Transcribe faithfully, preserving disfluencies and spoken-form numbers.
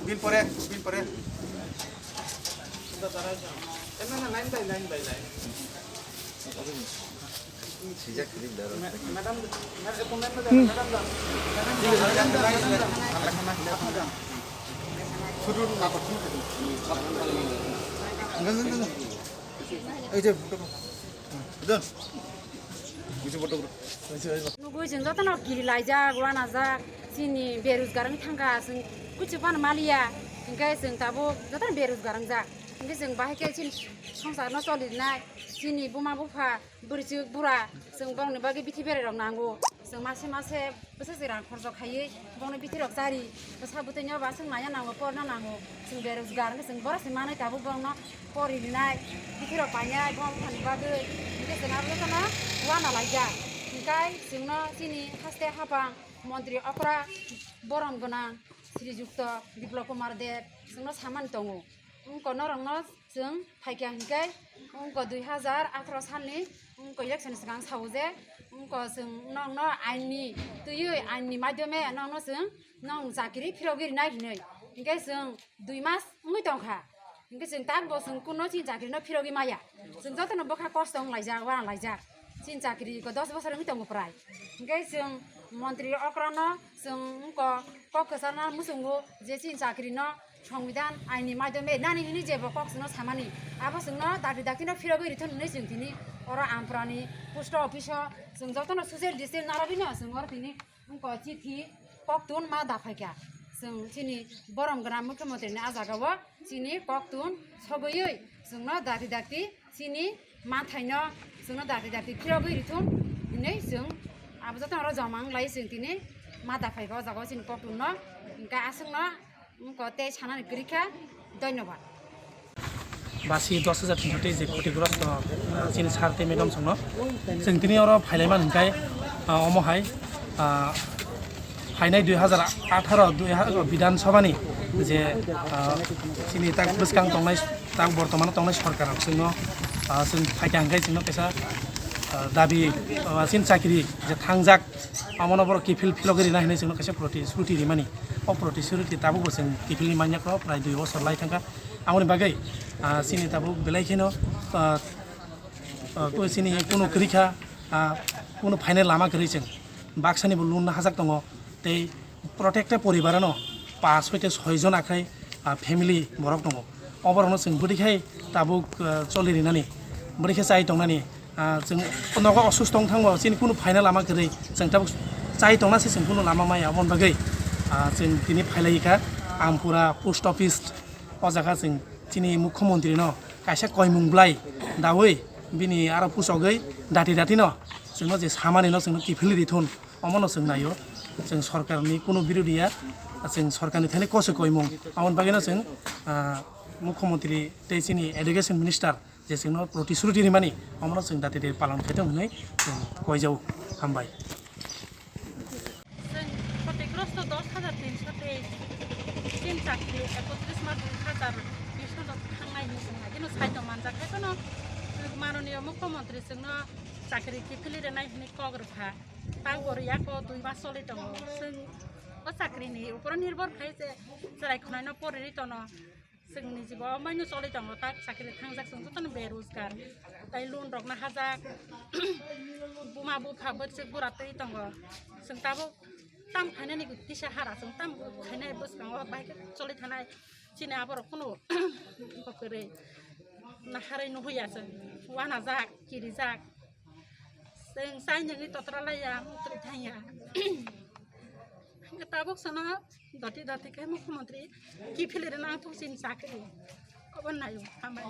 দিন পরে, দিন পরে। Nugui chwng jotono kiri laijak, uanajak, chini berojgar wng thangkha, chwng kuchuk phano maliya, hinkhe chwng tabuk jotono berojgar wngjak, hinkhe chwng bahai khe chini songsarno choli rwnai, chini buma bupha, bwrwichwk bura, chwng borokni bagwi bithi berairok nango, chwng mase mase bwsajwk rang khorjok khaiwi bono bithirok chari, bwsa bwtwino ba chwng naiya nango, porna nango, chwng berojgar hinkhe chwng borok se manwi tabuk borokno pori rinai, bithirok painai, buma buphani bagwi. Hinkhe chwng abo jotono uanalaijak. Hinkhe chwngno chini haste haphang montri okra borom gwnang Sri Jukto Biplop Kumar Deb chwngno samani tongo. Wngkha norokno chwng phaikha hinkhe wngkha dui hazar atharo salni wngkha election swkang sao je wngkha chwng nokno ainni twiwi ainni madhyome nokno chwng nokni chakri phirogwi rinai hinwi. Hinkhe chwng dui mas wngwi tongkha. Hinkhe chwng takbo chwng kuno chini chakrino phirogwi maya. Chwng jotono bwkha kosto wnglaijak, uanalaijak. Chini chakri ko dos bosor wngwi tongo prai. Hinkhe chwng montri okrano chwng wngkha kok kwchana muchungo je chini chakrino Songbidan aini maidhyame nani hini jebo kok chwngno samani, abo chwngno dakti daktino phirogwi rithun hwnwi chwng tini oro Amparani post office-o chwng jotono social distance narwgwino chwng oro tini wngkha chithi koktun ma daphaikha. Chwng chini borom gwnang mukhyamantri ni ah jagao chini koktun sogwiwi chwngno dakti dakti chini manthaino chwngno dakti dakti phirogwi rithun hwnwi chwng abo jotono oro joma wnglai chwng tini ma daphaikha o jagao chini koktun no. Hinkhe aswkno wngkha tei sanani kwrwi kha. Dhonyobad. Basi dos hajar tinso tei je khutigrosto, ah, chini sir tei madam songno chwng tini oro phailaimani hinkhe, ah, omo hai, ah, phainai dui hajar atharo dui hajar Bidhan Sabhani je, ah, chini tak bwskang tongnai, tak bortomano tongnai sorkar rok chwngno, ah, chwng phaikha hinkhe chwngno kaisa, ah, dabi, ah, chini chakri je thangjak, amono borok kiphil philogwi rina hinwi chwngno kaisa protisruti rimani. O protisruti tabukbo chwng kiphilwi manya kho, prai dui bosor lai thangkha. Aboni bagwi, ah, chini tabuk belai kheno, ah, ah, chini kuno kwrwi kha, ah, kuno phainai lama kwrwi chwng. Baksani bo loan hajak tongo, tei protecta poribarano pas hoite soi jon akhai, ah, family borok tongo. Oborokno chwng bwdwi khai tabuk, ah, choli rinani, bwdwi khe chai tongnani, ah, chwng nogo osusto wng thangbo chini kunu phaina lama kwrwi, chwng tabuk chai tongna se chwng kunu lama maya. Aboni bagwi, ah, chwng tini phailai kha Ampura post office. O jaga chwng chini mukhyamantri no kaisa koimung bwlai dawi bini aro puchogwi dati dati no chwngno je samani no chwngno kiphilwi rithun. Omono chwng naio, chwng sorkarni kunu birodi ya, chwng sorkarni thani kose koimung. Aboni bagwino chwng, ah, mukhyamantri tei chini education minister je chwngno protisruti rimani, omono chwng dati dati palan khaitong hwnwi chwng koijao. Hambai. Chwng khotigrosto dos hajar tinso tei tin chakri ekotris ma dui hajar bish no thangnai hinwi chwng agino saito manjak. Haiphano manoniyo mukhyamantri chwngno chakri kiphilwi rwnai hwnwi kok rwkha. Tang bo riyakho dui mas choli tongo. Chwng o chakri ni upor nirbhor khai se chwrai khwnai no pori ri tono. Chwng ni jibo o mai no choli tongo, tak chakri thangjak chwng jotono berojgar. Tai loan rok no hajak. Buma bupha bwswk bura twi tongo. Chwng tabuk tam khainani kisa hara chwng tam khainai bwskango bai khe choli thanai. Chini aborok kunu kwrwi naharwi nuhuya chwng, uanajak, kirijak. Chwng chai nungwi totra laiya, mutrwi thangya. Tabuk sono doti doti khe mukhyamantri kiphilwi rwna ang thung chini chakri. Obo naio, hambai.